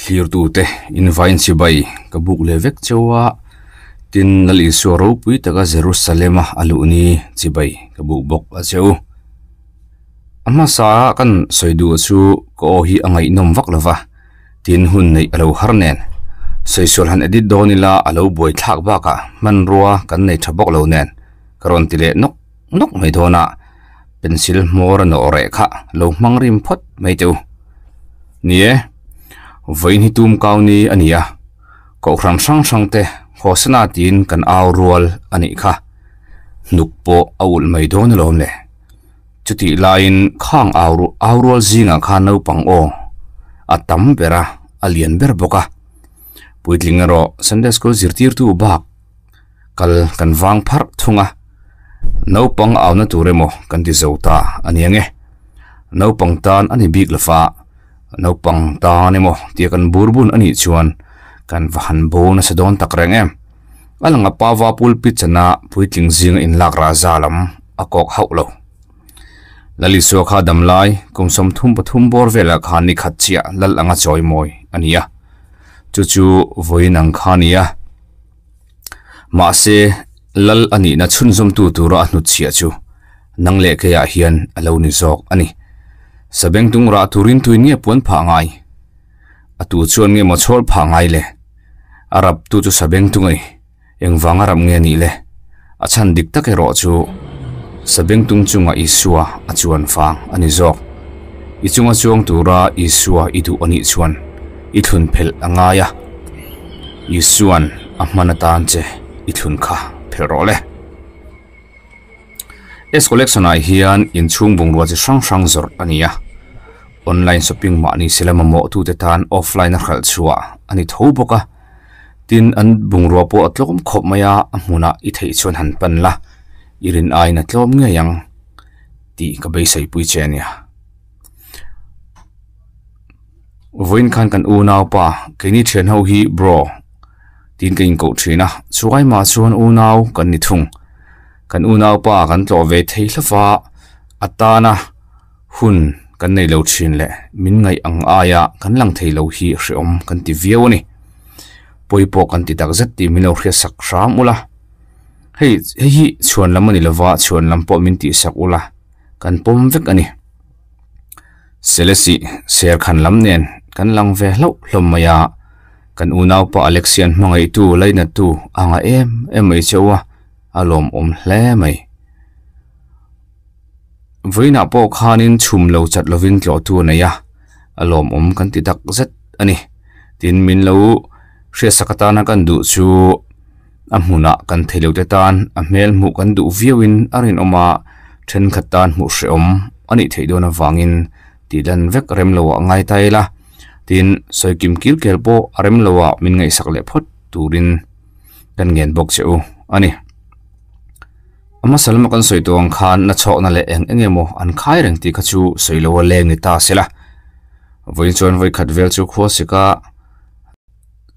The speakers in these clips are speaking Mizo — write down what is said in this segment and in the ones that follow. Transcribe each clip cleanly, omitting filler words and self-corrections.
Thlirtute invain chibai ka buk leh vek cheu a, tin Lal Isua ropui taka Jerusalema a luh ni chibai ka buk bawk a che u. A hmasa kan sawi duh chu ka aw hi a ngaihnawm vak lo va, tin hun neih a lo har nen. Sawisawlh han edit dawn ila a lo buai thlak bakah hmanrua kan nei tha bawk lo nen ka rawn ti leh nawk nawk mai dawn a, pencil hmawr a nawh reh kha lo hmang rim phawt mai teh u. Ni e, vawiin hi tum kau ni a ni a, kohhran hrang hrang te Hosana tiin kan au rual a nih kha, hnuk pawh a ulh mai dawn alawm le. Chutih laiin khang au au rual zingah khan naupang aw a tam ber a, a lian ber bawk a. Puitling erawh Sunday School zirtirtu bak kal kan vang pharh thung a, naupang auna tur emaw kan ti zo ta a ni ang e. Naupang tan a ni bik lo fa, naupang tan emaw tia kan bur bun a nih chuan kan va han bo nasa dawn tak reng em. A lang a pava pulpit chana puitling zinga inlak rah za lam a kawk hauh lo. Lalisua kha damlai kum 33 bawr velah khan ni khat chiah lal anga chawi mawi a ni a, chu chu vawiin ang kha a ni a. Mahse, lal a nihna chhunzawmtu tura a hnutchhiah chu nang leh keiah hian a lo ni zawk a ni. Sabengtung rah turin tuin nge puan phah ngai? A tu chuan nge maw chhawl phah ngai le? A raptu chu sabengtung a ni. Engvang a rap nge nih le? A chhan dik tak erawh chu Sabengtung chunga Isua a chuan fang a ni zawk. I chunga chuang tura Isua i duh a nih chuan i thlun phelh a ngai a. Isua'n a hman atan che i thlun kha phelh rawh le. S collection ah hian inchhung bungrua chi hrang hrang zawrh a ni a. Online shopping mahni se la mamawh tute tan offline a hralh chhuah a ni tho bawk a. Tin, an bungrua pawh a tlawm khawp mai a, a hmunah i theih chuan han pan la, i rin aiin a tlawm ngei ang tih ka beisei pui che a nia. Vawiin khan kan unaupa, keini thian ho hi bro tiin ka inkoh thin a, chuai mah chuan unau kan ni thung. Kan unaupa kan tlawh ve thei hlauh a, a tana hun kan nei lo thin leh min ngaih ang aia kan lang thei lo hi hreawm kan ti viau a ni. Pawi pawh kan ti tak zet tih min lo hriatsak hram ula. Hei hei hi chhuan lam a ni lova chhuan lam pawh min tihsak ula kan pawm vek a ni. Selesih serkhan lam nen kan lang ve hlauh hlawm mai a, kan unaupa Alexian hmangaihtu lainattu a ngah em em mai cheu a, a lawmawm hle mai. Vawiinah pawh khanin chhum lo chat lovin tlawhtu a nei a, a lawmawm kan ti tak zet a ni. Tin, min lo hriatsak atana kan duh chu a hmunah kan thei lote tan a hmel hmuh kan duh viauin a rinawm a, thenkhat tan hmuh hrehawm a nih theih dawn avangin tihlan vek rem loah ngai ta ila. Tin, sawi kim kil kel pawh a rem loah min ngaihsak leh phawt turin kan ngen bawk che u a ni. A hmasa lama kan sawi tawh ang khan na chhawkna leh eng eng emaw an khai reng tih kha chu sawi lo a leng ni ta se la. Vawiin chuan vawi khat vel chu khua sik a,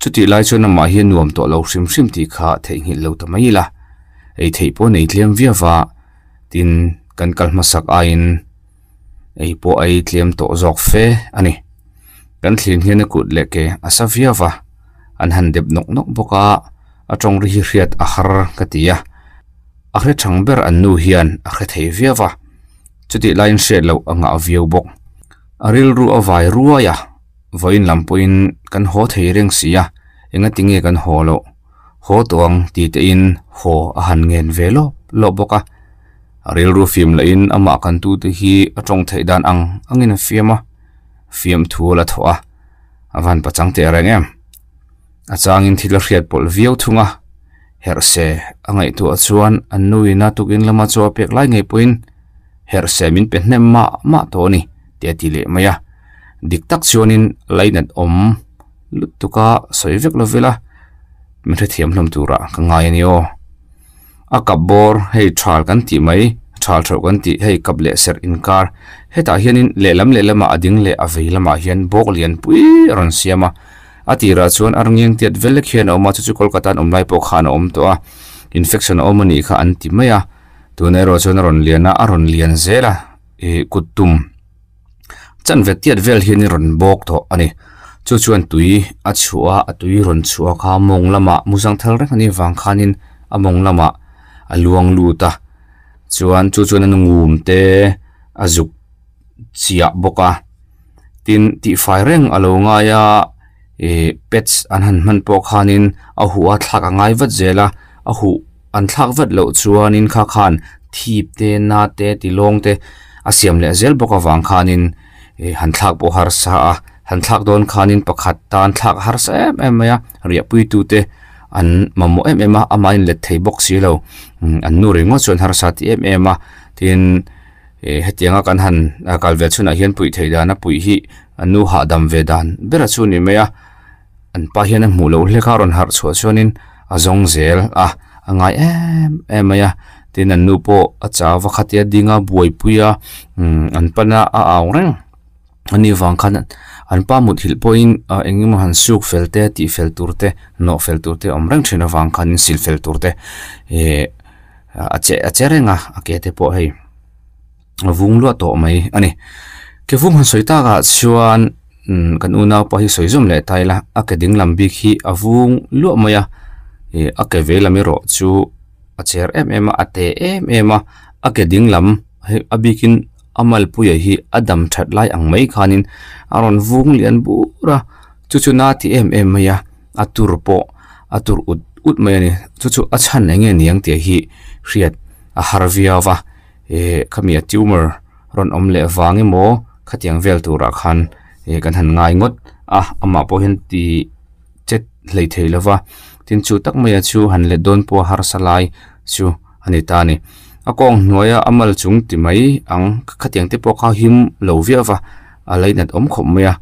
chutih lai chuan amah hi a nuam tawh lo hrim hrim tih kha theihnghilh lo ta mai ila. Ei theih pawh nei tlem viau va, tin kan kal hmasak aiin ei pawh a ei tlem tawh zawk fe a ni. Kan thlir hian a kut leh ke a sa viau va, an han dep nawk nawk bawk a, a tawng ri hi hriat a har ka ti a. A hre thang ber an nu hian a hre thei viau va, chutih laiin hriat loh a ngah viau bawk. A rilru a vai ruai a, vawiin lam pawhin kan haw thei reng si a, engati nge kan haw loh? Haw tawh ang ti tein haw a han ngen ve lawp lawp bawk a. A rilru fim lahin amah kan tute hi a tawng theih dan ang angin a fiam a, fiamthu a la thawh a, a van pachang teh reng em. A changin thil a hriat pawlh viau thung a, herh se a ngaihtuah chuan an nuin a tukin lama chaw a pek lai ngei pawhin herh se min pe hnem mah mah tawh a ni tih a ti leh mai a. Dik tak chuanin lainat awm lutuk a sawi vek lo vela min hrethiam hlawm turah ka ngai a ni aw. A kap bawr hei thal kan tih mai thal theuh kan tih hei kap leh serh inkar hetah hianin lehlam lehlamah a ding leh a vei lamah hian bawk lian pui a rawn siam a. A tirah chuan a rngiang tiat vel lek hian a awm a, chu chu Kolkata an awm lai pawh khan a awm tawh a, infection a awm a nih kha an ti mai a, tunah erawh chuan a rawn lian a, a rawn lian zel a, ih kut tum chanve tiat vel hian a rawn bawk tawh a ni. Chu chuan tui a chhuah a, a tui rawn chhuah kha mawng lamah mu zangthal reng anih vang khanin a mawng lamah a luang lut a chuan chu chuan a ngum te a zuk chiah bawk a tin tihfai reng a lo ngai a ih pads an han hman pawh khanin a huh a thlak a ngai vat zel a a huh an thlak vat loh chuanin kha khan thip te na te tilawng te a siam leh zel bawk avang khanin ih han thlak pawh harsa a han thlak dawn khanin pakhat tan thlak a harsa em em mai a riahpui tute an mamawh em em a amah in let thei bawk si lo an nu ringawt chuan harsa ti em em a tin ih hetianga kan han kal ve chhunah hian puih theih dan a puih hi an nu hahdam ve dan ber a chu ni mai a an pa hian a hmuh loh hlek a rawn harh chhuah chuanin a zawng zel a a ngai em em mai a tin an nu pawh a chau va khatia ding a buaipui a umm an pan a a au reng ani vang khan an pa muthilh pawhin ah eng emaw han suk fel te tih fel tur te nawh fel tur te a awm reng thin avang khanin sil fel tur te ih a che a che reng a a ke te pawh hei a vung luah tawh mai a ni ke vung han sawi takah chuan umm kan unaupa hi sawi zawm leh ta ila a ke ding lam bik hi a vung luah mai a ih a ke vei lam erawh chu a cher em em a a te em em a a ke ding lam hei a bikin a malpuia hi a dam that lai ang mai khanin a rawn vung lian bur a chu chu na ti em em mai a a tur pawh a tur ut ut mai a ni chu chu a chhan eng nge niang tih hi hriat a har viau va ih khami a tumor rawn awm leh vang emaw khatiang vel turah khan ih kan han ngai ngawt a amah pawh hian ti chet hlei thei lo va tin chu tak maia chu han let dawn pawh a harsa lai chu a ni ta a ni a kawng hnuaia a mal chung ti mai ang khatiang te pawh kha him lo viau va a lainat awm khawp mai a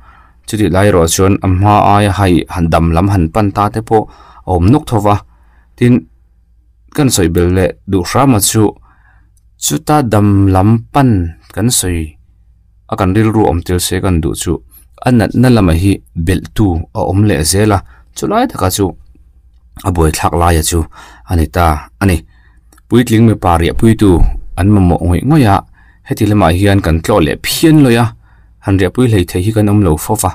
chutih lai erawh chuan a hma aia hei han dam lam han pan ta te pawh a awm nawk tho va tin kan sawi bel leh duh hram a chu chuta dam lam pan kan sawi a kan rilru awm tel se kan duh chu a natna lamah hi belh tu a awm leh zel a chulai takah chu a buaithlak laia chu a ni ta a ni puitling mipa riahpuitu an mamawh ngawih ngawih a heti lamah hian kan tlawh leh phian lawih a han riahpui hlei thei hi kan awm lo fo va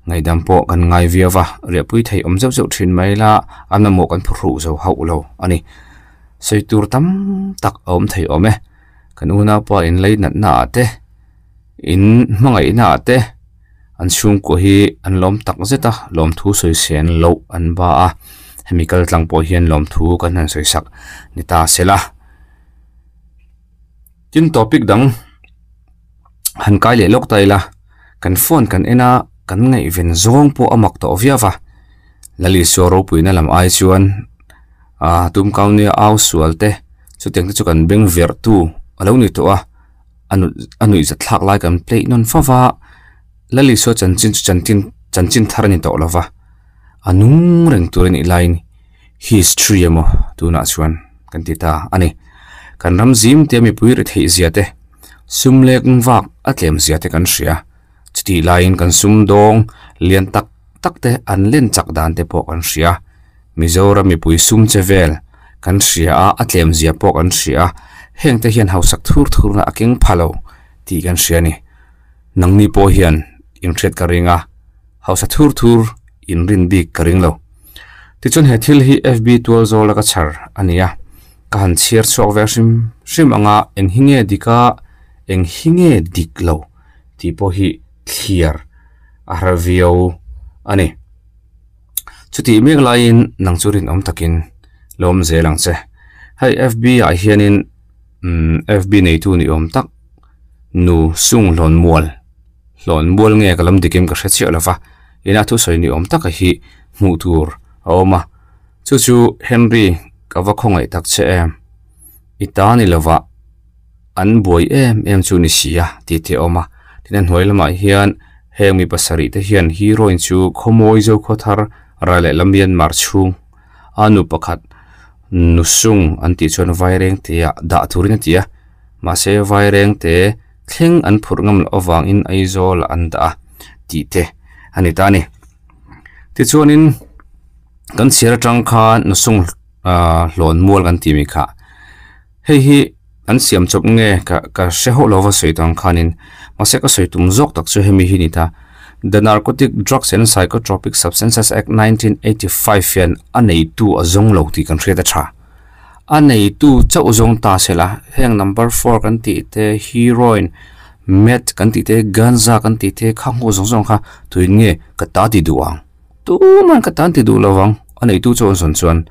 ngaihdam pawh kan ngai viau va riahpui thei awm zeuh zeuh thin mai la an mamawh kan phuhruh zo hauh lo a ni sawi tur tam tak a awm thei awm e. Kan unaupa in leinatna ah te in hmangaihna ah te an chhungkua hi an lawm tak zet a lawmthu sawi sen loh an ba a hemi kal tlang pawh hian lawmthu kan han sawi sak ni ta se la tin topic dang han kai leh lawk ta ila kan phone kan en a kan ngaihven zawng pawh a mak tawh viau va Lalisua ropuina lam ai chuan. Ah tumkau nia au sual te chutiang te chu kan beng verh tu a lo ni tawh a a nuih a nuih zat thlak lai kan play nawn fo va Lalisua chanchin chu chanchin chanchin thar a ni tawh lo va a nung reng tur a nih laiin history emaw tunah chuan kan ti ta a ni kan ram zim te mipui ri theih zia te sum lek vak a tlem zia te kan hria chutih laiin kan sum dawng lian tak tak te an len chak dan te pawh kan hria. Mizoram mipui sum che vel kan hria a, a tlem zia pawh kan hria a, heng te hian hausak thur thur na a keng pha lo tih kan hria a ni. Nangni pawh hian inhriat ka ring a, hausa thur thur inrin bik ka ring lo. Tichuan he thil hi FB tual zawla ka chhar a ni a, ka han chhiar chhuak ve hrim hrim anga eng hi nge dik a, eng hi nge dik lo tih pawh hi thliar a har viau a ni. Chutih mek laiin nang chu rinawm takin lawm zel ang che. Hei FB ah hianin umm FB neitu ni awm tak nu sung hlawn mual hlawn mual nge ka lam dikim ka hre chiah lo va ina thusawi ni awm taka hi hmuh tur a awm a chu chu Henry ka va khawngaih tak che em i ta ni lovah an buai em em chu ni si a tih te a awm a tin a hnuai lamah hian heng mi pasarih te hian heroine chu khawmawi zo khawthar ral leh lam Myanmar chhung a nu pakhat nu sung an tih chuan vaireng te ah dah turin a ti a mahse vaireng te thleng an phurh ngam loh avangin Aizawl ah an dah a tih te a ni ta a ni tichuanin kan chhiar atang khan nu sung ah hlawn mual kan tih mi kha hei hi. An siam chawp nge ka ka hre hauh lo va sawi tang khanin mahse ka sawi tum zawk tak chu hemi hi ni ta. The Narcotic Drugs and Psychotropic Substances Act 1985 hian a neitu a zawng lo tih kan hriat a tha. A neitu chauh zawng ta se la, heng number four kan tih te, heroin, meth kan tih te, ganja kan tih te kha hmuh zawng zawng kha tuin nge ka ta ti duh ang? Tuman ka tan ti duh lo vang, a neitu chu an zawn chuan.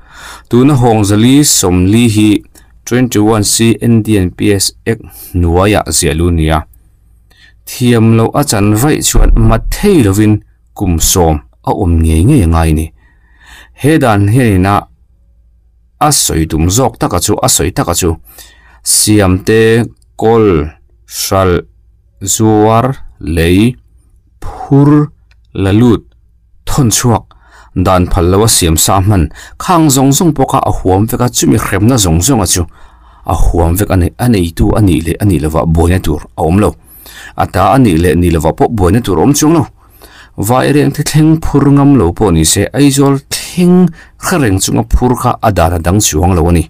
Tuna Hawngzali Sawmli hi 21 CNDNPS Act hnuaiah ziah lu nia. Thiam loh a chan vaih chuan mat thei lovin kum sawm a awm ngei ngei a ngai a ni. He dan hianin a a sawi tum zawk taka chu a sawi taka chu siamte kawl hralh zuar lei phur la lut thawn chhuak dan phal lo a siam sa hman khang zawng zawng pawh kha a huam vek a chumi hremna zawng zawng a chu a huam vek a ni a neitu a nih leh a nih lovah buaina tur a awm lo a ta a nih leh nih lovah pawh buaina tur a awm chuang lo vai reng te thleng phur ngam lo pawh ni se Aizawl thleng hre reng chunga phur kha a dan a dang chuang lo a ni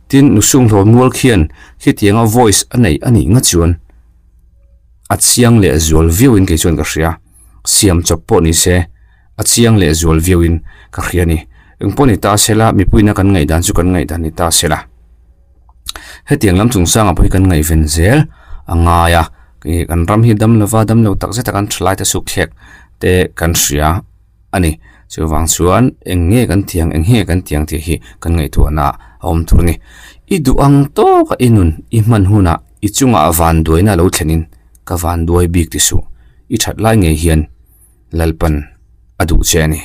tin nusung hlawm mual khian khitianga voice a nei a nih nga chuan. A chiang leh zual viauin kei chuan ka hria. Siam chawp pawh ni se, a chiang leh zual viauin ka hria a ni. Eng pawh ni ta sela, mipuina kan ngaihdan chu kan ngaihdan ni ta sela. Hetiang lam chungchangah pawh hi kan ngaihven zel a ngai a. Kan ram hi dam lova dam lo tak zeta kan thalai te sukthlek te kan hria a ni. Chuvang chuan eng nge kan thiang, eng nge kan thiang tih hi kan ngaihtuahna a awm tur a ni. I duh ang tawka i nun i hman hunah I chungah vanduaina lo thlenin ka vanduai bik ti suh, i that lai ngei hian Lalpan a duh che a ni.